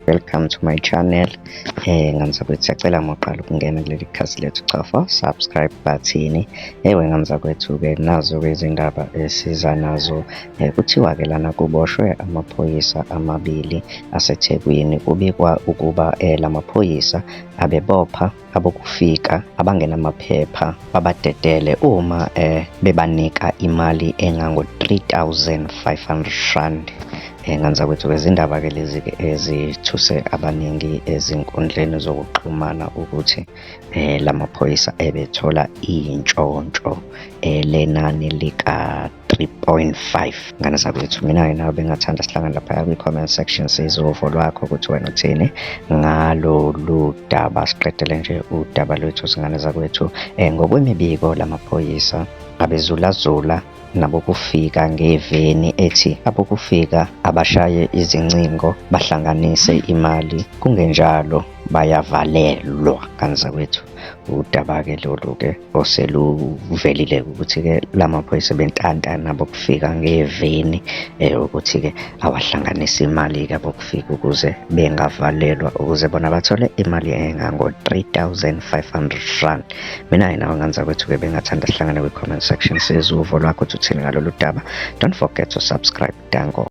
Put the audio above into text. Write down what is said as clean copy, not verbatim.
Welcome to my channel. Ngane zakwethu, siyacela uma uqala ukungena kuleli khasi lethu, chofa subscribe button. Ewe, ngane zakwethu-ke, nazo-ke izindaba esiza nazo. Kuthiwa-ke lana kuboshwe amaphoyisa amabili aseThekwini. Kubikwa ukuba lamaphoyisa abebopha abokufika abangenamaphepha, babadedele uma bebanika imali engango-R3500. Ngane zakwethu-ke, izindaba-ke lezi-ke ezithuse abaningi ezinkundleni zokuxhumana ukuthi lamaphoyisa ebethola iy'ntshontsho lenani lika-3.5. Ngane zakwethu, mina-ke nawe bengathanda sihlangane laphaya kwi-comment section, sizwe uvo lwakho ukuthi wena uthini ngalolu daba. Siqedele nje udaba lwethu, zingane zakwethu. Ngokwemibiko, lamaphoyisa abezulazula nabokufika ngeveni ethi abokufika abashaye izincingo bahlanganise imali, kungenjalo bayavalelwa. Ngane zakwethu, udaba-ke lolu-ke oseluvelile ukuthi-ke lamaphoyisa bentanta nabokufika ngeveni ukuthi-ke awahlanganise imali-ke abokufika ukuze bengavalelwa, ukuze bona bathole imali engango-R3500. Mina-ke nawe, ngane zakwethu-ke, bengathanda sihlangane kwi-comment section, sizwe uvo lwakho ukuthi uthini ngalolu daba. Don't forget to subscribe. Danko.